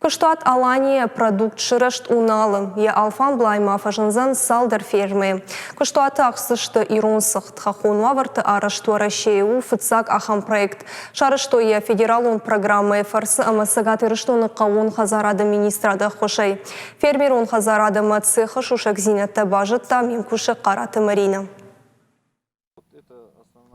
Куыстуат Алания продукт сырӕзт Уналы. Йӕ алфамблай ма фӕзындзӕн цалдӕр фермӕйы. Куыстуаты ахсдзысты ирон цыхт. Хӕххон уавӕрты арӕзт Уӕрӕсейы у фыццаг ахӕм проект. Сарӕзтой йӕ федералон программӕйы фӕрцы ӕмӕ Цӕгат Ирыстоны хъӕууон хӕдзарады министрады ӕххуысӕй. Фермерон хӕдзарад ӕмӕ цехы сусӕгдзинӕдтӕ базыдта ме мкусӕг Хъараты Маринӕ.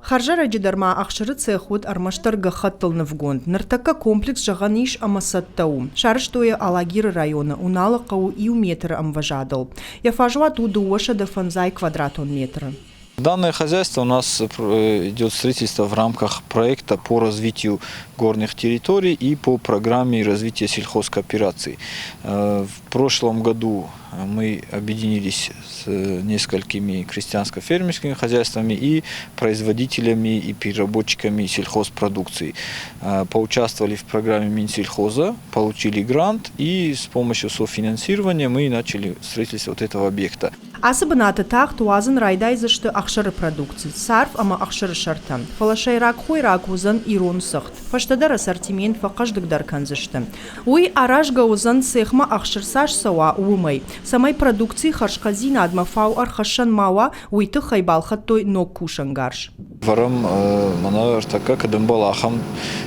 Хӕрзӕрӕджы дӕр ма ӕхсыры цех уыд ӕрмӕстдӕр гӕххӕттыл нывгонд. Ныртӕккӕ комплекс зӕгъӕн ис ӕмӕ цӕттӕ у. Сарӕзтой йӕ Алагиры районы Уналы хъӕуы иу метры ӕмвӕзадыл. Йӕ фӕзуат у 250 квадратон метры. Данное хозяйство у нас идет строительство в рамках проекта по развитию горных территорий и по программе развития сельхозкоопераций. В прошлом году мы объединились с несколькими крестьянско-фермерскими хозяйствами и производителями и переработчиками сельхозпродукции. Поучаствовали в программе Минсельхоза, получили грант и с помощью софинансирования мы начали строительство вот этого объекта. Ацы бынаты тагъд уадзын райдайдзысты ӕхсыры продукци, царв ӕмӕ ӕхсырысӕртӕ. Фӕлӕ сӕйраг хойраг уыдзӕн ирон цыхт. Фӕстӕдӕр ассортимент фӕхъӕздыгдӕр кӕндзысты. Уый аразгӕ уыдзӕн цехмӕ ӕхсыр цас цӕуа, уымӕй. Цӕмӕй продукцийы хӕрзхъӕддзинадмӕ фау ӕрхӕссӕн ма уа, уый тыххӕй балхӕдтой ног кусӕнгарз. Вӕрӕм мӕнӕ ӕртӕккӕ кӕд ӕмбӕлы ахӕм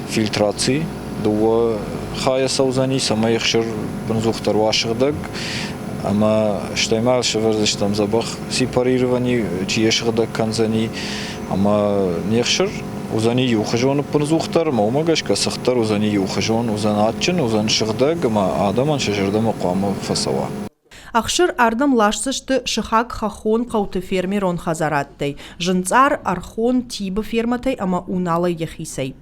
фильтраци, дыууӕ хайӕ цӕудзӕни, цӕмӕй ӕхсыр бындзухдӕр уа сыгъдӕг ӕмӕ стӕй ма сӕвӕрдзыстӕм дзӕбӕх сепарировани, чи йӕ сыгъдӕг кӕндзӕни ӕмӕ не хсыр уыдзӕни иухуызон ӕппындзухдӕр ӕмӕ уымӕ гӕсгӕ цыхт дӕр уыдзӕни иухуызон, уыдзӕн адджын, уыдзӕн сыгъдӕг ӕмӕ адӕмӕн сӕ зӕрдӕмӕ хъуамӕ фӕцӕуа. Ӕхсыр ардӕм ласдзысты сыхаг хӕххон хъӕуты фермерон хӕдзарадтӕй, Зынцъар, Ӕрхон, Тибы фермӕтӕй ӕмӕ Уналӕй йӕхицӕй.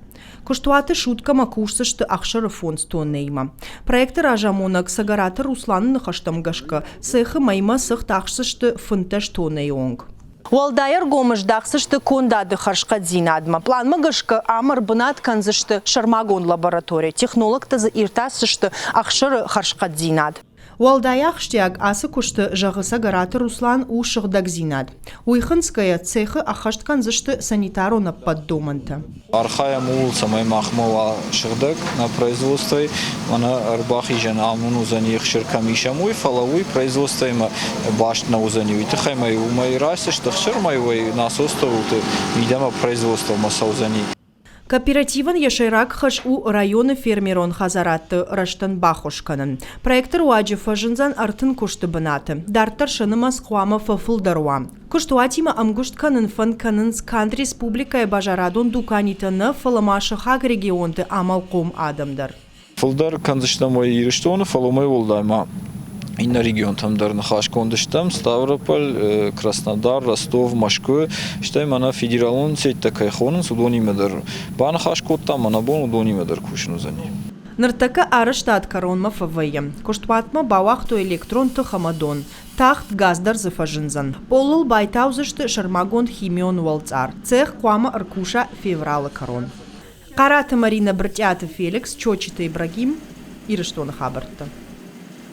Куыстуаты суткӕмӕ кусдзысты ӕхсыры фондз тоннӕимӕ. Проекты разамонӕг Цӕгӕраты Русланы ныхӕстӕм гӕсгӕ, цехы мӕймӕ цыхт ахсдзысты 15 тоннӕйы онг. Уӕлдай ӕргом здахдзысты кондады хӕрзхъӕддзинадмӕ. Пъланмӕ гӕсгӕ ам ӕрбынат кӕндзысты сӕрмагонд лаборатори, технологтӕ дзы иртасдзысты ӕхсыры хӕрзхъӕддзинад. Уӕлдай ахсджиаг ацы куысты, зӕгъы Цӕгӕраты Руслан, у сыгъдӕгдзинад. Уый хынцгӕйӕ цехы ӕххӕст кӕндзысты санитарон ӕппӕт домӕнтӕ. Архайӕм ууыл, цӕмӕй махмӕ уа сыгъдӕг нӕ производствойы. Мӕнӕ ӕрбахизӕн амон уыдзӕни ӕхсыр кӕм исӕм, уый, фӕлӕ уый производствоимӕ баст нӕ уыдзӕни. Уый тыххӕй ма уымӕй райсдзысты ӕхсыр, ӕмӕ уый насосты уылты мидӕмӕ производствомӕ цӕудзӕни. Кооперативӕн йӕ сӕйраг хӕс у районы фермерон хӕдзарадты рӕзтӕн баххуыс кӕнын. Проекты руаджы фӕзындзӕн 30 куысты бынаты. Дарддӕр сӕ нымӕц хъуамӕ фӕфылдӕр уа. Куыстуатимӕ ӕмгуыст кӕнын фӕнд кӕнынц канд республикӕйы базарадон дуканитӕ нӕ, фӕлӕ ма сыхаг регионты амалхъом адӕм дӕр. Фылдӕр кӕндзыстӕм уӕ Ирыстоны, фӕлӕ уымӕй уӕлдай ма иннӕ регионтӕм дӕр ныхасгонд стӕм. Ставрополь, Краснодар, Ростов, Мӕскуы, стӕй мӕнӕ федералон сетьтӕ кӕй хонынц, уыдонимӕ дӕр баныхас кодтам, мӕнӕ бон уыдонимӕ дӕр кусын уыдзӕни. Ныртӕккӕ арӕзтад кӕронмӕ фӕвӕййы. Куыстуатмӕ бауагътой электрон тых ӕмӕ дон. Тагъд газ дӕр дзы фӕзындзӕн. Пъолыл байтаудзысты сӕрмагонд химион уӕлцъар. Цех хъуамӕ ӕркуса февралы кӕрон. Хъараты Маринӕ, Брытъиаты Феликс, Чочиты Ибрагим, Ирыстоны хабӕрттӕ.